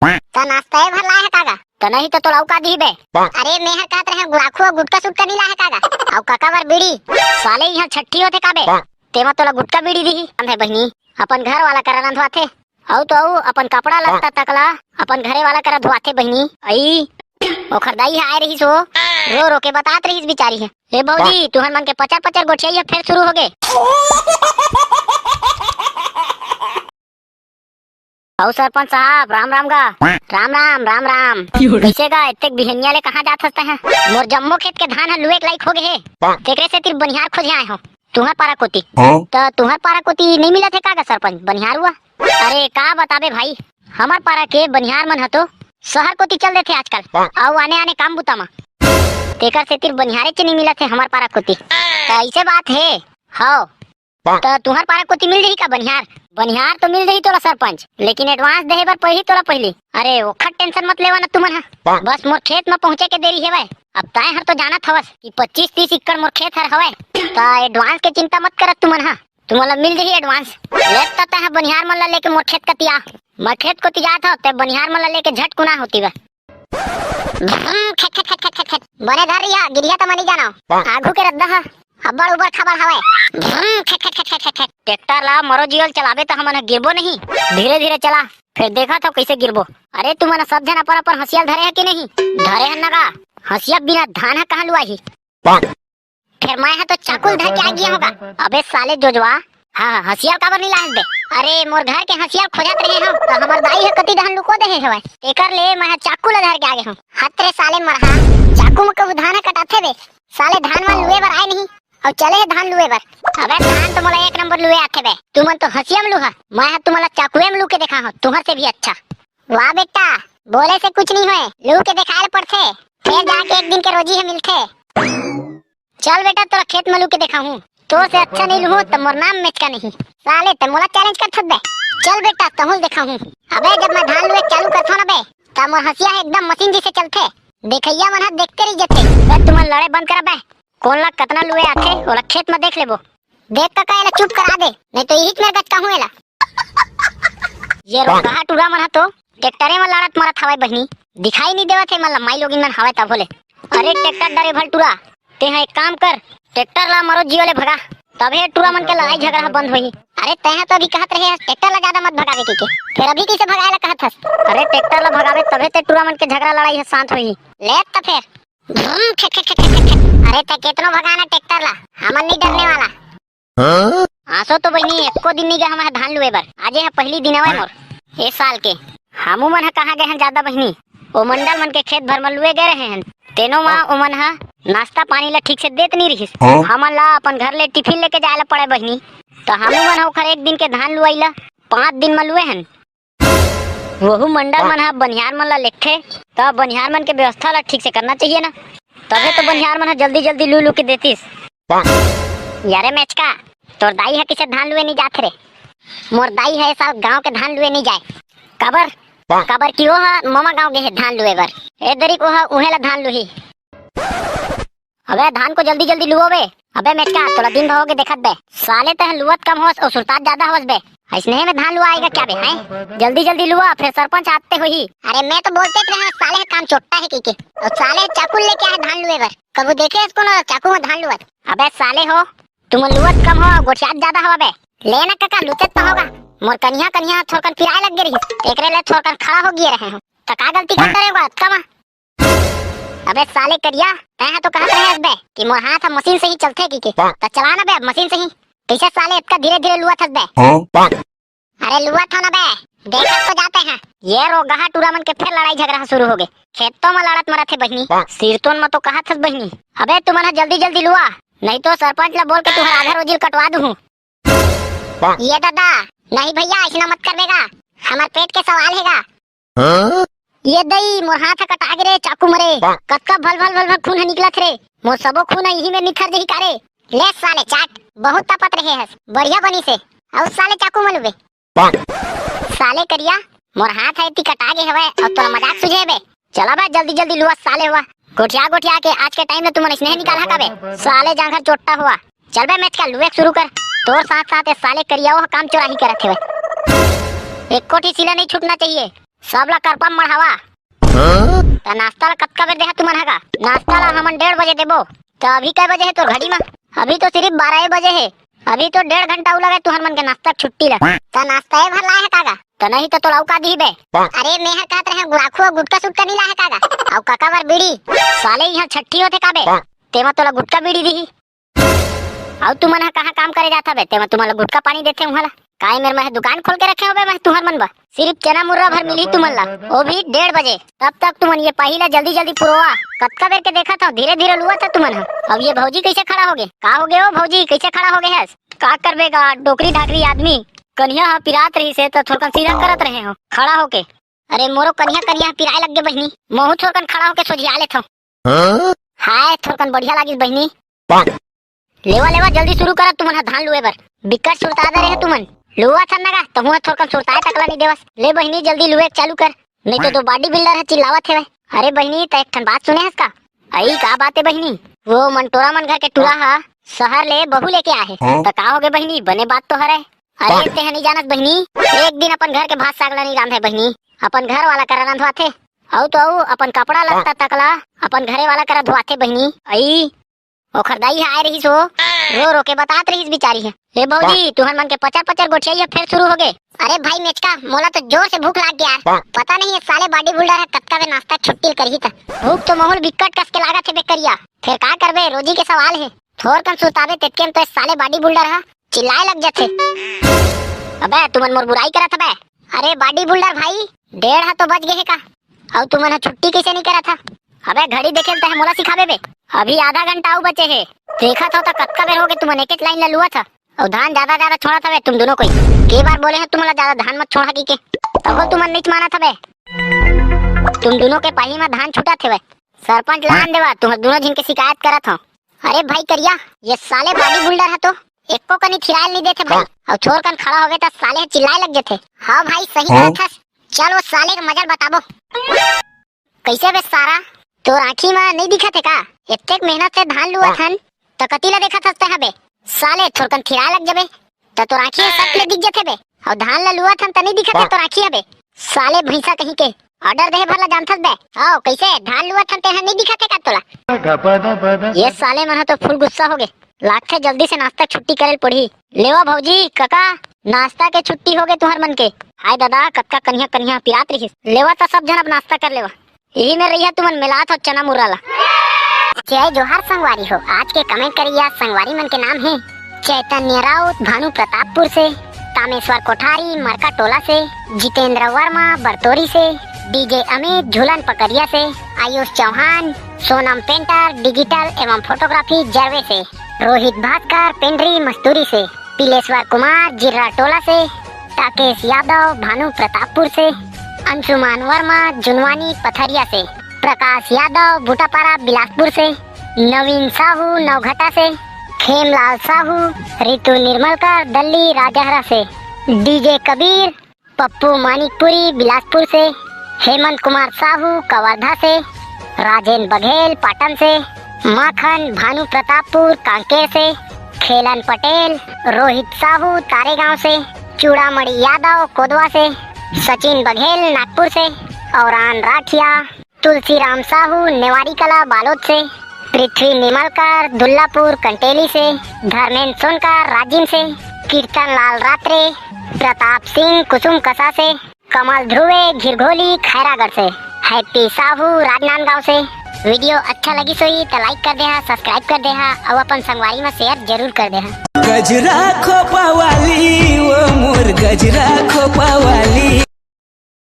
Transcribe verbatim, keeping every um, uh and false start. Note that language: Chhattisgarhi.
त नाश्ता ए भर लाए हे का गा? त नहीं त तोला अउ का दिही बे? अरे, मैं हर कहत रहे गुड़ाखू अउ गुटका सुटका नहीं लाए हे का गा? अउ कका बर बीड़ी? साले इहाँ छट्ठी होथे का बे? तेमा तोला गुटका बीड़ी दिही। हम हे बहिनी, अपन घर वाला करा रंधवाथे। अउ तो अउ अपन कपड़ा लत्ता तकला अपन घरे वाला करा धोआथे बहिनी। अई, ओखर दाई ह आए रहिस हो, रो रो के बतात रहिस बिचारी ह। ए भौजी, तुहर मन के पचर पचर गोठियाई ह फेर शुरू होगे। अउ सरपंच साहब, राम राम गा। राम राम, राम राम। कइसे गा, एतेक बिहनिया ले कहाँ जात हस तैं ह? मोर जम्मो खेत के धान ह लुए के लायक होगे हे। तेकरे सेती बनिहार खोजे आए हों तुहर पारा कोती। हाँ? त तुहर पारा कोती नइ मिलत हे का गा सरपंच, बनिहार हुआ? अरे का बताबे भाई, हमर पारा के बनिहार मन ह तो शहर कोती चल देथे आजकल, अउ आने आने काम बुता म। तेकर सेती बनिहारे च नइ मिलत हे हमर पारा कोती। त अइसे बात हे। हव। त तुहर पारा कोती मिल जही का बनिहार? बनिहार तो मिल जही तोला सरपंच, लेकिन advance देहे बर पड़ही तोला पहिली। अरे ओखर tension मत लेवा ना तुमन ह। बस मोर खेत म पहुँचे के देरी हेवय। अब तैं हर तो जानत हवस कि पच्चीस तीस एकड़ मोर खेत हर हवय। त advance के चिंता मत करत तुमन ह। तुमन ला मिल जही advance। ले त तैं ह बनिहार मन ला लेके मोर खेत कती आ। मैं खेत कोती जात हव, तैं बनिहार मन ला लेके झटकुन आ होती बा। भ्रम, खेत, खेत, खेत, खेत, खेत, खेत। बने धर रिहा, गिरिहा त मनी जानो। आघू के रद्दा ह अब्बड़ उबड़ खाबड़ हवय। भ्रम, खेत, खेत, खेत, खेत, खेत, खेत। ट्रैक्टर ला मरो जियल चलाबे त हमन ह गिरबो नहीं। धीरे धीरे चला, फेर देखत हव कइसे गिरबो। अरे तुमन ह सब झन अपन अपन हंसिया ल धरे ह कि नहीं? धरे हन न गा। हंसिया बिना धान ह कहाँ लुआही? फेर मैं ह तो चाकू ल धर के आ गिया हों गा। अबे साले जोजवा, हाँ, हाँ, हंसिया ल काबर नहीं लाहस बे? अरे मोर घर के हंसिया ल खोजत रहे हों, त हमर दाई ह कती डहन लुको देहे हवय। तेकर ले मैं ह चाकू ल धर के आ गे हों। हत रे साले मरहा, चाकू म कभू धान ह कटाथे बे? साले धान वान लुए बर आए नहीं, अउ चले हे धान लुए बर। अबे धान तो मोला एक नंबर लुए आथे बे, तुमन तो हंसिया म लुहा, मैं ह तुमन ला चाकुए म लू के देखाहूं, तुहर से भी अच्छा। वाह बेटा, बोले से कुछ नहीं होए, लू के देखाए ल पड़थे, फेर जाके एक दिन के रोजी ह मिलथे। चल बेटा, तोला खेत म लू के देखाहूं, तोर से अच्छा नहीं लूहूं त मोर नाम मेचका नहीं। साले ते मोला challenge करथस बे। चल बेटा, तहूं ल देखाहूं। अबे जब मैं धान लुए चालू करथों ना बे, त मोर हंसिया ह एकदम मशीन जैसे चलथे। देखइया मन ह देखते रह जथे। बे तुमन लड़े बंद करा बे। कोन ला कतना लुए आथे, ओला खेत म देख लेबो। देख कका, एला चुप करा दे, नहीं तो इही मेर गचकाहूं एला। ये रोगहा टूरा मन ह तो ट्रैक्टरे म लड़त मरत हवय बहिनी, दिखाई नहीं देवत हे मन ला, माई लोगिन मन हवय तभो ले। अरे ट्रैक्टर डरे भल टूरा, तेहा एक काम कर, ट्रैक्टर ला मरो जियो ले भगा, तभे टूरा मन के लड़ाई झगड़ा ह बंद होही। अरे तेहा तो अभी कहत रहे हस ट्रैक्टर ला ज्यादा मत भगावे कहिके, फेर अभी कइसे भगाए ला कहत हस? अरे ट्रैक्टर ला भगावे तभे ते टूरा मन के झगड़ा लड़ाई ह शांत होही। ले त फेर। भ्रम, cake, cake, cake, cake, cake, cake. अरे ते केतनो भगाना ट्रैक्टर ला, हमन नहीं डरने वाला। हाँ? आसो तो बहिनी एको दिन नहीं गए हमर धान लुए बर। आजे ह पहली दिन हवय मोर ए साल के। हमू मन ह कहाँ गए हन ज्यादा बहिनी, ओ मंडल मन के खेत भर म लुए गए रहे हन। तेनो म ओमन ह नाश्ता पानी ला ठीक से देत नहीं रहिस। हाँ? हमन ला अपन घर ले टिफिन लेके जाए ला पड़े बहिनी, तो हमू मन ह ओखर एक दिन के धान लुआई ला पाँच दिन म लुए हन। वहू मंडल मन ह बनिहार मन ला लेगथे, त बनिहार मन के व्यवस्था ला ठीक से करना चाहिए ना, तभे तो बनिहार मन ह जल्दी जल्दी लू लू के देतिस। यारे मेचका, तोर दाई ह किसे धान लुए नहीं जात रे? मोर दाई ह ए साल गांव के धान लुए नहीं जाए। काबर? काबर कि ओह ममा गांव गे हे धान लुए बर। ए दरी ओह उहे ला धान लुही। अबे धान को जल्दी जल्दी लुओ बे। अबे मेचका, तोला दिन भर होगे देखत बे। साले तह लुवत कम होस अउ सुरतात ज्यादा होस बे। अइसने में धान लुआ आएगा क्या बे, हैं? जल्दी जल्दी लुआ, फिर सरपंच आते होही। अरे मैं तो बोलते रहे साले ह काम चोट्टा है कहिके। अउ साले चाकू लेके आए धान लुए बर। कभू देखे हस कोनो चाकू में धान लुवत? अबे साले हो, तुम लुवत कम हो, गोठियात ज्यादा हो बे। ले ना कका, लुचत तो होगा। मोर कनिहा कनिहा थोरकन पिराए लग गे रहिस। एकरे ले थोरकन खड़ा हो गिए रहे हूँ। त का गलती कर डरे होगा अतका मा? अबे साले करिया, तैं ह तो कहत रहे हस बे कि मोर हाथ ह मशीन से ही चलथे कहिके। त चला ना बे अब मशीन से ही। कइसे साले अतका धीरे धीरे लुवत हस बे? हाँ? अरे लुवत हव ना बे, देखत तो जाते हैं। ये रोगहा टूरा मन के फेर लड़ाई झगड़ा ह शुरू होगे। खेतो म लड़त मरत हे बहिनी, सिरतोन म तो कहत हस बहिनी। अबे तुमन ह जल्दी जल्दी लुआ, नहीं तो सरपंच ला बोल के तुहर आधा रोजी ल कटवा दूहूं। ये दादा, नहीं भैया, अइसना मत करबे गा, हमर पेट के सवाल हे गा। हाँ? ये दई, मोर हाथ ह कटा गे रे, चाकू मरे। कतका भल भल भल भल खून ह निकलत रे। मोर सबो खून ह इही में निथर जही का रे। ले साले चाट, बहुत तपत रहे हस, बढ़िया बनी से। अउ साले चाकू मलू बे। साले करिया, मोर हाथ ह एती कटा गे हवय, अउ तोला मजाक सुझे बे। चला बे, जल्दी जल्दी लुआ साले हुआ। गोठिया गोठिया के आज के टाइम में तुमन इसने निकाल हका बे। साले जांगर चोट्टा हुआ। चल बे मेचका, लुए शुरू कर। तोर साथ साथ ए साले करिया वो काम चोराही करत हवय। एको ठी सिला नहीं छूटना चाहिए। सब ला करपा मढ़ावा। त नाश्ता ला कतका बेर देहा तुमन ह का? नाश्ता ला हमन डेढ़ बजे देबो। त अभी कै बजे हे तोर घड़ी म? अभी तो सिर्फ बारह बजे हे। अभी तो डेढ़ घंटा अउ लगे तुहर मन के नाश्ता के छुट्टी ला। त नाश्ता ए भर लाए हे का गा? त नहीं तो तोला अउ का दिही बे? अरे मैं हर कहत रहे गुड़ाखू अउ गुटका सुटका नहीं लाए हे का गा? अउ कका बर बीड़ी? साले इहाँ छट्ठी होथे का बे? तेमा तोला गुटका बीड़ी दिही। अउ तुमन ह कहाँ काम करे जात हवे? तेमा तुमन ला गुटका पानी देथे उहाँ ला। काय मेर मैं दुकान खोल के रखे होबे मैं तुहर मन बर? सिर्फ चना मुर्रा भर मिलही तुमन ला, वो भी डेढ़ बजे। तब तक तुमन ये पाही ला जल्दी जल्दी पुरोवा। कतका बेर के देखत हव, धीरे धीरे लुवत ह तुमन ह। अब ये भौजी कैसे खड़ा होगे? का होगे ओ भौजी, कैसे खड़ा होगे हस? का करबे गा, डोकरी ढाकरी आदमी। कनिहा ह पिरात रहिस हे त थोरकन सीधा करत रहे हो खड़ा होके। अरे मोरो कनिहा कनिहा पिराए लग गे बहिनी, महू थोरकन खड़ा होके सोझिया लेथव। हाय थोरकन बढ़िया लागिस बहिनी। लेवा लेवा जल्दी शुरू करा तुमन ह धान लुए बर। बिकट सुरता दे रहे तुमन। लुआ थन नगा तहु ह थोरकन सुरताए तकला नहीं देवस। ले बहिनी जल्दी लुए चालू कर, नहीं तो दो बॉडी बिल्डर ह चिल्लावत हेवय। अरे बहिनी त एक ठन बात सुने हस का? अई का बात हे बहिनी? वो मंटोरा मन घर के टूरा ह शहर ले बहू लेके आहे। त का होगे बहिनी, बने बात तो हरे। अरे तेह नहीं जानत बहिनी, एक दिन अपन घर के भात साग ला नहीं रांधे बहिनी, अपन घर वाला करा रांधवाथे। अउ तो अउ अपन कपड़ा लत्ता तकला अपन घरे वाला करा धोआथे बहिनी। अई ओखर दाई ह आए रहिस हो, रो रो के बतात रहिस बिचारी ह। ले भौजी, तुहर मन के पचर पचर गोठियाई ह फेर शुरू होगे। अरे भाई मेचका, मोला तो जोर से भूख लाग गे यार। पता नहीं ये साले बॉडी बिल्डर ह कतका बे नाश्ता छुट्टी करही त। भूख तो महू ल बिकट कस के लागत हे बे करिया। फेर का करबे, रोजी के सवाल हे। थोरकन सुताबे तेतके म तो ये साले बॉडी बिल्डर ह चिल्लाए लग जथे। अबे तुमन मोर बुराई करत हबे। अरे बॉडी बिल्डर भाई, डेढ़ ह तो बज गे हे का? अउ तुमन ह छुट्टी कैसे नहीं करत ह? अबे घड़ी देखे ल तहे मोला सिखाबे बे। अभी आधा घंटा अउ बचे हे। देखत हो त कतका बेर होगे तुमन एकेच लाइन ला लुवत ह। अउ धान ज्यादा ज्यादा छोड़त हवे तुम दोनों कोई। के बार बोले हे तुमला ज्यादा धान मत छोड़ा की के? तभो तुमन नहीं मानत हवे। तुम दोनों के पाही म धान छूटत हवे। सरपंच लान देवा, तुम दोनों झिन के शिकायत करत हो। अरे भाई करिया, ये साले बॉडी बिल्डर ह तो एको कनी थिरायल नहीं देथे भाई। अउ थोरकन खड़ा होगे त साले ह चिल्लाए लग जथे। हाँ भाई सही हाँ। कहत हस। चल वो साले के मजल बताबो। कैसे बे सारा, तोर आँखी म नहीं दिखत हे का? एतेक मेहनत से धान लुअत हन त कति ला देखत हस तैं बे? साले थोरकन थिराए लग जबे त तोर आँखी ह सट ले दिख जथे बे। अउ धान ला लुअत हन त नहीं दिखत हे तोर आँखी ह बे। साले भैंसा कहीं के। ऑर्डर देहे भर ला जानथस बे। आओ कैसे धान लुअत हन तेहा नहीं दिखत हे का तोला? ये साले मन ह तो फुल गुस्सा होगे। लागथे जल्दी से नाश्ता छुट्टी करे ल पड़ही। लेवा भौजी, कका, नाश्ता के छुट्टी होगे तुहर मन के। हाय दादा, कतका कनिहा कनिहा पिरात रहिस। लेवा त सब झन अब नाश्ता कर लेवा। यही में रहिया तुमन मिलात हो चना मुर्रा ला। जय जोहार संगवारी हो। आज के कमेंट करिया संगवारी मन के नाम हे चैतन्य राउत भानु प्रतापपुर से, तामेश्वर कोठारी मरका टोला से, जितेंद्र वर्मा बरतोरी से, डीजे अमित झूलन पकरिया से, आयुष चौहान, सोनम पेंटर डिजिटल एवं फोटोग्राफी जरवे से, रोहित भास्कर पेंड्री मस्तूरी से, पिलेश्वर कुमार जिर्रा टोला से, राकेश यादव भानु प्रतापपुर से, अंशुमान वर्मा जुनवानी पथरिया से, प्रकाश यादव बूटापारा बिलासपुर से, नवीन साहू नौघटा से, खेमलाल साहू, रितु निर्मलकर दल्ली राजहरा से, डीजे कबीर पप्पू मानिकपुरी बिलासपुर से, हेमंत कुमार साहू कवर्धा से, राजेंद्र बघेल पाटन से, माखन भानु प्रतापपुर कांकेर से, खेलन पटेल, रोहित साहू तारेगांव से, चूड़ामणि यादव कोदवा से, सचिन बघेल नागपुर से, औरान राठिया, तुलसीराम साहू नेवारी कला बालोद से, पृथ्वी निमलकर दुल्लापुर कंटेली से, धर्मेंद्र सोनकर राजिम से, कीर्तन लाल रात्रे, प्रताप सिंह कुसुम कसा से, कमल ध्रुवे घिरघोली खैरागढ़ से, हैप्पी साहू राजनांदगांव से। वीडियो अच्छा लगी सोई त लाइक कर देहा, सब्सक्राइब कर देहा अउ अपन संगवारी में शेयर जरूर कर देहा। गजरा खोपा वाली